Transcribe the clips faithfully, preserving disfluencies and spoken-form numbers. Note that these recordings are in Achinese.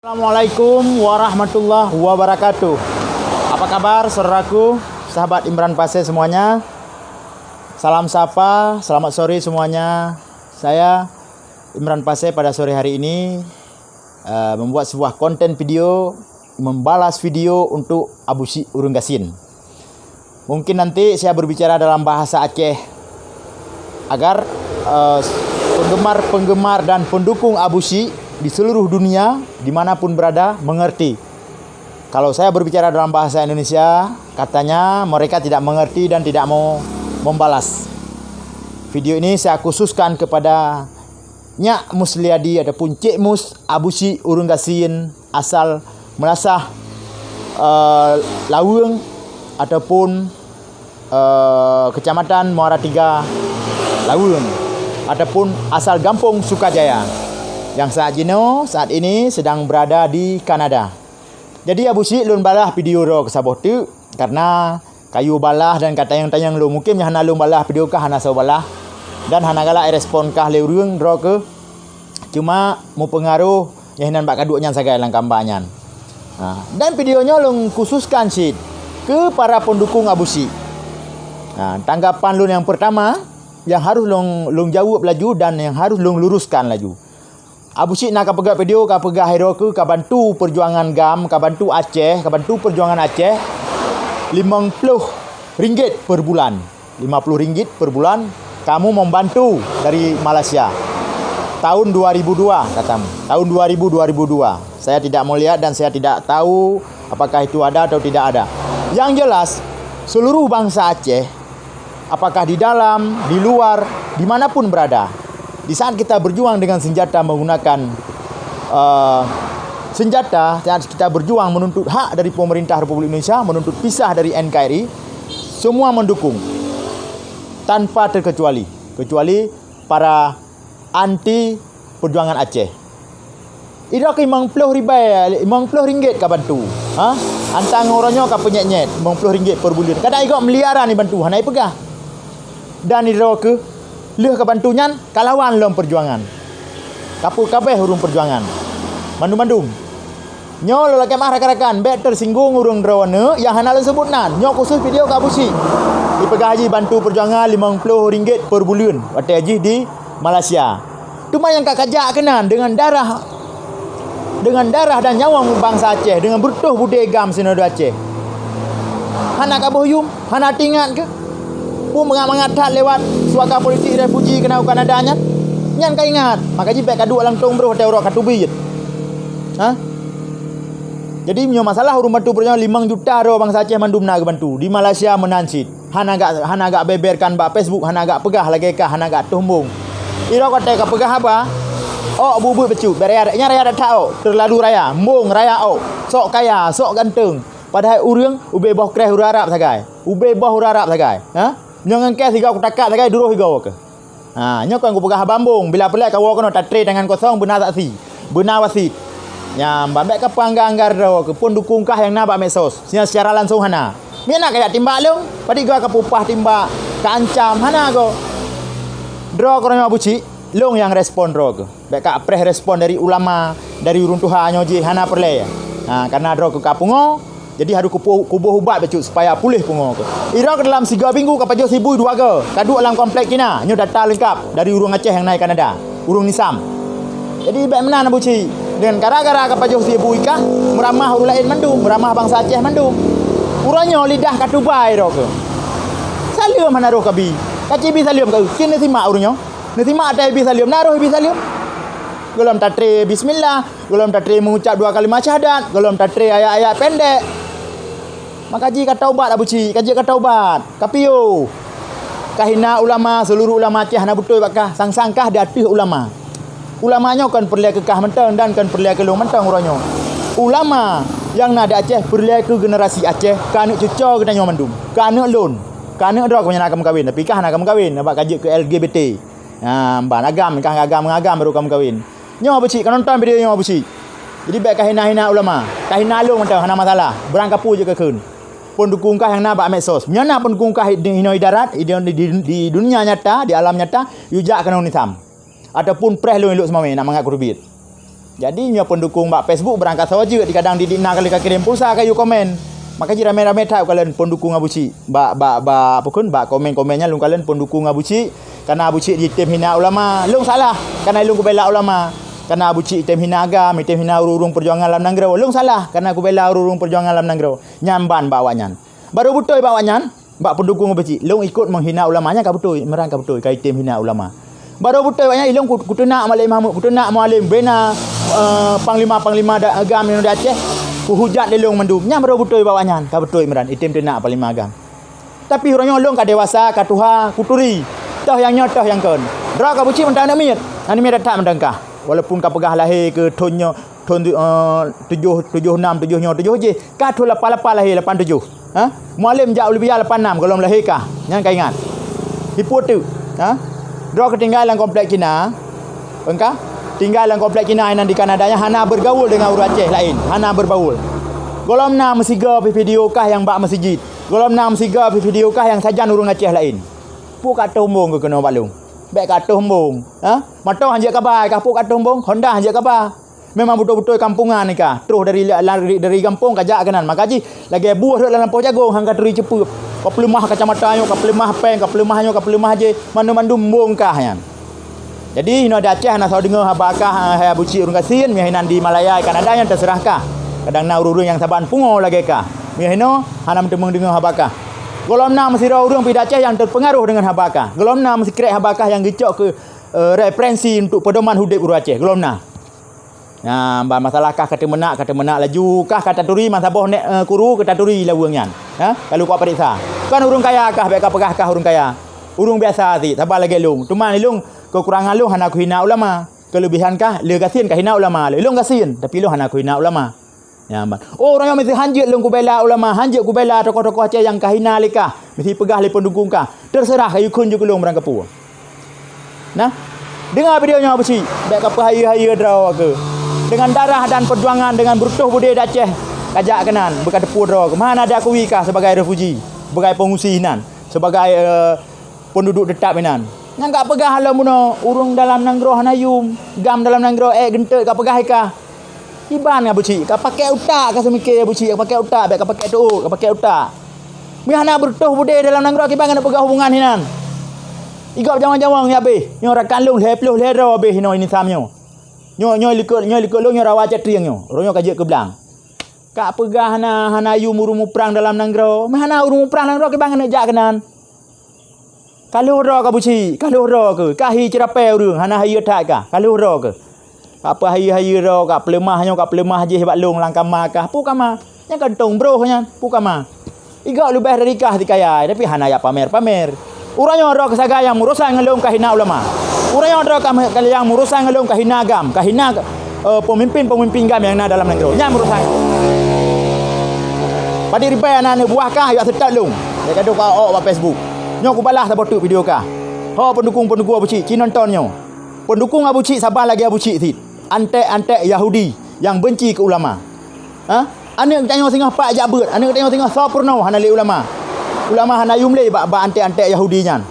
Assalamualaikum warahmatullahi wabarakatuh. Apa kabar saudaraku, sahabat Imran Pasé semuanya? Salam sapa, selamat sore semuanya. Saya Imran Pasé pada sore hari ini, eh, membuat sebuah konten video membalas video untuk Abu Syik Ureuëng Gasien. Mungkin nanti saya berbicara dalam bahasa Aceh agar, eh, penggemar-penggemar dan pendukung Abu Syik di seluruh dunia, dimanapun berada, mengerti. Kalau saya berbicara dalam bahasa Indonesia, katanya mereka tidak mengerti dan tidak mau membalas. Video ini saya khususkan kepada Nyak Musliadi ataupun Cik Mus Abu Syik Ureuëng Gasien asal Melasah, eh, Laweueng ataupun, eh, Kecamatan Muara Tiga Laweueng ataupun asal Gampong Sukajaya yang saat jinoe, saat ini sedang berada di Kanada. Jadi Abu Syik lôn balah video droe keu saboh teuk karena kayue balah dan ka tanyong-tanyong lôn. Mungkin nyang hana lôn balah video kah hana soe balah dan hana galak respon kah lé ureuëng droe keu cuma meupeungaroh nyang hinan bak kaduek nyan sagai lam kamba nyan. Ha, dan video nyoe lôn khususkan cit keu para pendukung Abu Syik. Ha, tanggapan lôn nyang pertama yang harus lôn, lôn jaweueb laju dan yang harus lôn luruskan laju. Abu Syik na ka peugah video, ka peugah droe keu ka bantu perjuangan GAM, ka bantu Aceh, ka bantu perjuangan Aceh limong ploh ringgit per bulan. Lima puluh ringgit per bulan kamu membantu dari Malaysia. Tahun dua ribu dua, kata, tahun dua ribu, dua ribu dua. Saya tidak melihat dan saya tidak tahu apakah itu ada atau tidak ada. Yang jelas, seluruh bangsa Aceh, apakah di dalam, di luar, dimanapun berada, di saat kita berjuang dengan senjata menggunakan, eh, senjata, saat kita berjuang menuntut hak dari pemerintah Republik Indonesia, menuntut pisah dari N K R I, semua mendukung tanpa terkecuali, kecuali para anti perjuangan Aceh. Idroe keu limong ploh ribai, limong ploh ringgit ka bantu. Ha? Antang uroe nyoe ka peunyet-nyet, limong ploh ringgit per buleuen. Kadang igoe miliaran ibantu, hana ipeugah. Dan idroe keu lheueh ka bantu nyan, ka lawan lom perjuangan. Ka peukabeh ureuëng perjuangan. Mandum-mandum. Nyoe lôn lakée meu'ah rakan-rakan, bék teusinggung ureuëng droeneuh nyang hana lôn seubut nan. Nyoe khusus video keu Abu Syik. Ipeugah jih bantu perjuangan limong ploh ringgit per buleuen watée jih di Malaysia. Teuma nyang ka kajak keunan deungon darah, deungon darah dan nyawöng bansa Aceh, deungon beureutoh budé GAM Sinoda Aceh. Hana ka boh yuem, hana teuingat keuh? Peue mangat-mangat that lewat suaka politik refuji keunan u Kanada nyan? Nyan ka ingat, maka jih bék ka duek lam tong broh watée uroe ka teubiet. Ha? Jadi meunyoe masalah ureuëng bantu peureujuangan limong juta droe bansa Aceh mandum na geubantu. Di Malaysia meunan cit. Hana gak, hana gak beberkan bak Facebook, hana gak peugah lagée kah, hana gak tumbong. Idroe watée ka peugah haba, ôk buet-buet bacut, bék raya, nyan raya that-that ôk, terlalu raya, mbong raya ôk, sok kaya, sok ganteng. Padahai ureuëng ubé boh kreh ureuëng Arab sagai. Ubé boh ureuëng Arab sagai. Ha? Nyoe ngon kèe sigoe kutakak sagai duroh sigoe keuh. Ha, nyoe kon kupeugah haba mbong, bila peureulée kawoe keunoe tatré tangan kosong beuna saksi, beuna wasit. Nyan, ban bék kapeuangga-angga droe keuh phon dukung kah nyang na bak medsos. Sinan secara langsong hana. Miet na kajak timbak lôn, padit goe kapeupah timbak, ka ancam, hana goe. Droe keuh nyoe Abu Cik, lôn nyang respon droe keuh. Bék ka preh respon dari ulama, dari ureuëng tuha nyoe jih hana peureulée. Ha, kareuna droe keuh ka pungoe, jadi harôh kupu-, kuboh ubat bacut supaya puléh pungoe keuh. Idroe keuh dalam sigoe minggu ka pajoh si bui dua goe, ka duek lam komplek Cina. Nyoe data leungkap dari ureuëng Aceh nyang na i Kanada, ureuëng Nisam. Jadi bék meunan Abu Cik, deungon gara-gara ka pajoh si bui kah meuramah ureuëng laén mandum, meuramah bansa Aceh mandum. Uroe nyoe lidah ka tubai droe keuh. Saleuem hana roh kabi. Ka ci bi saleuem keu, ci neusimak ureuëng nyoe. Neusimak ata ibi saleuem, na roh ibi saleuem. Gohlom tatré bismillah, gohlom tatré mengucap dua kalimat syahadat, gohlom tatré ayat-ayat pendek. Maka jih ka taubat Abu Cik, ka jeuet ka taubat. Ka piôh. Ka hina ulama, seluruh ulama Aceh hana beutôi bak kah, sang-sang kah di ateueh ulama. Ulama nyoe kon peureulée keu kah mantong dan kon peureulée keu lôn mantong uroe nyoe. Ulama nyang na di Aceh peureulée keu generasi Aceh, keu aneuëk cucoe geutanyoe mandum, keu aneuëk lôn, keu aneuëk droe keuh nyang na ka meukawen, tapi kah hana ka meukawen, sabab ka jeuet keu L G B T. Ha, ban agam, kah agam ngon agam baru ka meukawen. Nyoe Abu Cik, ka nonton video nyoe Abu Cik. Jadi bék ka hina-hina ulama. Ka hina lôn mantong hana masalah. Beurangkapeue jeuet keu kheun. Phon dukung kah nyang na bak medsos. Nyan na phon dukung kah di inoe di darat, di, di, di, di dunia nyata, di alam nyata, yue jak keunoe Nisam. Ataupun preh lôn i Lhokseumawe nak mangat kuteubiet. Jadi nyoe peundukung bak Facebook beurangkasoe jeuet, kadang didik na kali ka kirém pulsa kayue komen. Maka jih ramé-ramé that kalon peundukung Abu Chik. Bak, bak, bak, apa kon, bak komen-komen nyan lôn kalon peundukung Abu Chik, karena Abu Chik jitem hina ulama. Lôn salah, karena lôn kubela ulama. Karena Abu Chik jitem hina agam, jitem hina ureuëng-ureuëng peujuangan lam nanggroe. Lôn salah, karena kubela ureuëng-ureuëng peujuangan lam nanggroe. Nyan ban bak awaknyan. Barô beutôi bak awaknyan, bak peundukung Abu Chik, lôn ikot meuhina ulama, nyan ka beutôi, meuran ka beutôi, ka jitem hina ulama. Barô beutôi bak nyan, ilôn ku-, kuteunak Malik Mahmud, kuteunak Mualem, bena, eh, panglima-panglima da-, agam nyang di Aceh, kuhujat lé lôn mandum. Nyan barô beutôi bak awaknyan, ka beutôi meuran, jitem teunak panglima agam. Tapi uroe nyoe lôn ka dewasa, ka tuha, kuturi. Toh nyang nyoe, toh nyang kon. Droe ka Abu Chik mantong aneuk miet. Aneuk miet that mantong kah. Walaupun ka peugah lahé keu thon nyoe, thon, eh, tujoh, tujoh nam, tujoh nyoe, tujoh jih. Ka thon lapan lapan lahé, lapan tujoh. Ha? Mualem jak Olivia lapan nam, gohlom lahé kah. Nyan ka ingat. Ipeue teuk. Ha? Droe keutinggai lam komplek Cina. Engka? Tinggai lam komplek Cina inan di Kanada nyan hana bergaul dengan ureuëng Aceh laén. Hana berbaul. Gohlom na meusigoe pih video kah nyang bak meuseujid. Gohlom na meusigoe pih video kah nyang sajan ureuëng Aceh laén. Peue ka tombong keu keunoe bak lôn? Bék ka tombong. Ha? Moto hanjeuet kaba kah, peue ka tombong? Honda hanjeuet kaba. Memang beutôi-beutôi kampungan ni kah. Troh dari, dari, dari gampông ka jak keunan. Maka jih lagée buoh rhot lam lampôh jagong han ka turi ceupeueb. Ka peuleumah kacamata nyoe, ka peuleumah péng, ka peuleumah nyoe, ka peuleumah jéh. Mandum-mandum mbong kah nyan. Jadi, inoe di Aceh hana soe deungoe haba kah, hai Abu Chik ureuëng gasien, meuhinan di Malaya, Kanada nyan teuseurah kah. Kadang na ureuëng-ureuëng nyang saban pungo lagée kah. Meuhinoe hana meuteumeung deungoe haba kah. Gohlom na meusidroe ureuëng pih di Aceh nyang teupeungaroh deungon haba kah. Gohlom na meusikrek haba kah nyang geucok keu, eh, referensi untuk pedoman udeb ureuëng Aceh. Gohlom na. Nah, ban masalah kah ka teumeunak, ka teumeunak laju, kah ka taturi masa boh nek, eh, kuru ka taturi laweueng nyan. Ha? Lalu kupareksa. Kon ureuëng kaya kah, bék ka peugah kah ureuëng kaya. Ureuëng biasa cit, saban lagée lôn. Teuma lôn, keukurangan lôn hana kuhina ulama. Keulebihan kah, le gasien ka hina ulama. Lôn gasien, tapi lôn hana kuhina ulama. Nyan ban. Oh, uroe nyoe meusti hanjeuet lôn kubela ulama, hanjeuet kubela tokoh-tokoh Aceh nyang ka hina lé kah, meusti peugah lé peundukung kah. Teuseurah ka yue kheun ju keu lôn meurang keupeue. Nah, deungoe video nyoe Abu Chik, bék ka peuhayeue-hayeue droe keuh. Dengan darah dan perjuangan, dengan beureutoh budé di Aceh, ka jak keunan, beuka teupeue droe keuh. Meuhana diakui kah sebagai refuji, sebagai pengungsi inan, sebagai, eh, penduduk tetap inan. Nyang ka peugah lom bunoe, ureuëng dalam nanggroe hana yum, gam dalam nanggroe ék geunteuk ka peugah kah. Kiban Abu Chik, ka pakai utak ka seumike Abu Chik, ka pakai utak, bék ka pakai tuok, ka pakai utak. Meuhana beureutoh budé dalam nanggroe kiban keuneuk peugah hubungan hinan. Igob jawang-jawang nyan abéh, nyoe rakan lôn lhée ploh lhée droe abéh inoe inisam nyoe. Nyoe, nyoe likot, nyoe likot lôn nyoe rawa cit trieng nyoe, uroe nyoe ka jeuet keu blang. Ka peugah na hana yum ureuëng muprang dalam nanggroe, meuhana ureuëng muprang nanggroe kiban keuneuk jak keunan. Ka lheueh droe ka Abu Chik, ka lheueh droe keuh, ka hi ceurapée ureuëng, hana hayeue that kah, ka lheueh droe keuh. Ka peuhayeue-hayeue droe, ka peuleumah nyoe, ka peuleumah jéh bak lôn lam kama kah, peue kama? Nyan kantong broh nyan, peue kama? Igob leubeh dari kah sikaya, tapi hana jak pamer-pamer. Uroe nyoe droe keuh sagai nyang meurusan ngon lôn ka hina ulama. Uroe nyoe droe keuh nyang meurusan ngon lôn ka hina agam, ka hina, eh, peumimpin-peumimpin gam nyang na dalam nanggroe. Nyan meurusan. Padit ribée aneuk-aneuk buah kah jak seutôt lôn. Bék gadoh ka ôk bak Facebook. Nyoe kubalah saboh teuk video kah. Ho peundukung-peundukung Abu Chik, ci nonton nyoe. Peundukung Abu Chik saban lagée Abu Chik cit. Anték-anték Yahudi nyang beunci keu ulama. Ha? Aneuk geutanyoe singoh pat jak beuet, aneuk geutanyoe singoh soe peurunoe hana lé ulama. Ulama hana yum lé bak, bak anték-anték Yahudi nyan.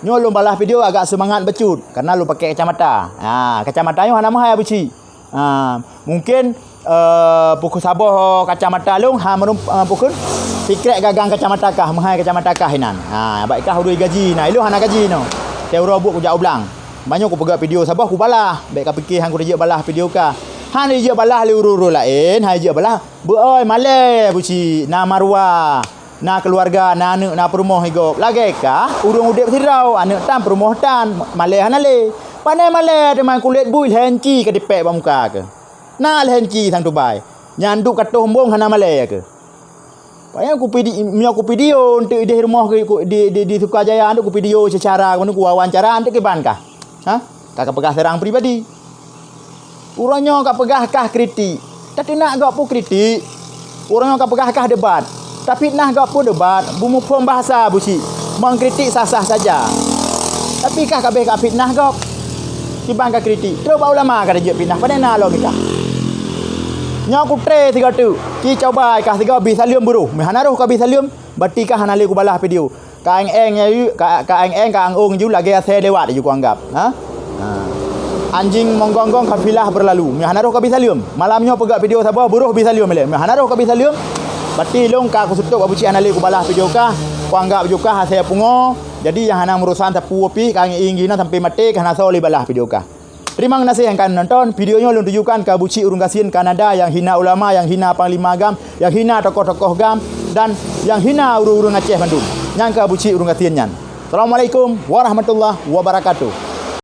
Nyoe lôn balah video agak seumangat bacut, karena lôn pakai kacamata. Ha, kacamata nyoe hana meuhai Abu Chik. Ha, mungkin, eh, pukul saboh kacamata lôn, ha, meurum-, eh, pukul sikrek gagang kacamata kah, meuhai kacamata kah inan. Ha, baik kah urui gaji na, ilôn hana gaji nyoe. Teuroe buet kujak u blang. Banyoe kupeugah video saboh kubalah, bék ka pike han kujeuet balah video kah. Han jeuet balah lé ureuëng-ureuëng laén, han jeuet balah. Beu oi malée Abu Chik, na maruah. Na keuluwarga, na aneuk, na peurumoh igob. Lagée kah, ureuëng udeb sidroe, aneuk tan, peurumoh tan, malée hana lé. Pane malée teuma kulét bui lhée inci ka tipék bak muka keuh. Na lhée inci sang tubai. Nyan duek ka toh mbong hana malée keuh. Payah kupidi-, meunyoe kupidio eunteuk ideh rumoh keuh, ku, di, di, di Sukajaya eunteuk kupidio seucara, keuneuk kuwawancara eunteuk kiban kah. Ha? Ka, ka peugah seurang pribadi. Uroe nyoe ka peugah kah kritik. Tateunak gob peue kritik. Uroe nyoe ka peugah kah debat. Tafitnah gob peue debat. Beumuphom bahasa Abu Chik. Mengkritik sah-sah saja. Tapi kah ka abéh ka fitnah gob. Kiban ka kritik. Trok bak ulama ka jeuet fitnah. Pane na lom kah. Nyoe kutre sigoe teuk. Ci coba kah sigoe bri saleuem beuroh. Meuhana roh ka bri saleuem. Berarti kah hana lé kubalah video. Ka eng-eng nyan, ka, ka eng-eng, ka ang-ong ju lagée asée lewat ju kuanggab. Ha? Ha. Anjing menggonggong kafilah berlalu. Meuhana roh ka bi saleuem. Malam nyoe peugah video saboh, beuroh bi saleuem ilée. Meuhana roh ka bi saleuem. Berarti lôn ka kuseutôt Abucik hana lé kubalah video kah. Kuanggap video kah hase pungo. Jadi nyang hana meurusan sapeue pih ka ngieng-ngieng sampai maté ka hana soe lé balah video kah. Terima kasih nyang ka nonton. Video nyoe lôn tujukan keu Abucik ureuëng gasien Kanada nyang hina ulama, nyang hina panglima GAM, nyang hina tokoh-tokoh GAM, dan nyang hina ureuëng-ureuëng Aceh mandum. Nyang keu Abucik ureuëng gasien nyan. Assalamualaikum warahmatullahi wabarakatuh.